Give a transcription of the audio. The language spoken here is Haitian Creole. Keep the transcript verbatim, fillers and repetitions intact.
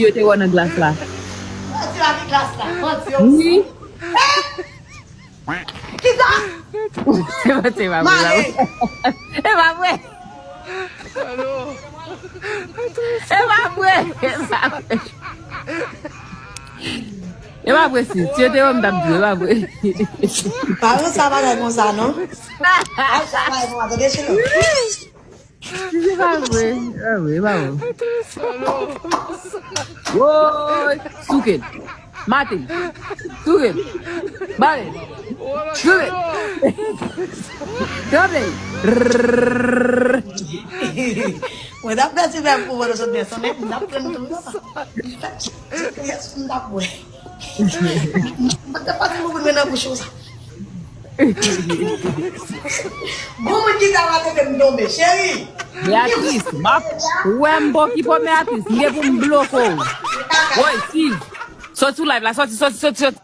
yo te wè nan glas la. Manti la ki glas la. Manti yo. Wi. Kisa? Se pa, se pa vre, la. Male. E pa vre. E pa vre. E pa vre, sis. Si yo te wè m t ap di w, e pa vre. Pa wè sa bagay konsa, non. Ay, sa bagay konsa, tande, chelo. Si se pa vre, e pa vre, e pa vre. Woy, souke l. Mate l. Souke l. Bare l. Souke l. Kanpe l. Mwen t ap pèdi vèb pou mwen, sot byen sonnen, m t ap pran tou, papa. Yes, m t ap wè. Mwen te pase moun mwen nan bouch ou sa. Bon moun ki ta va tete m tonbe, cheri. Beatrice, m ap wè m bon ki po Beatrice, m gen pou m bloke w. Woy, Steve, soti sou live la, soti, soti, soti, soti.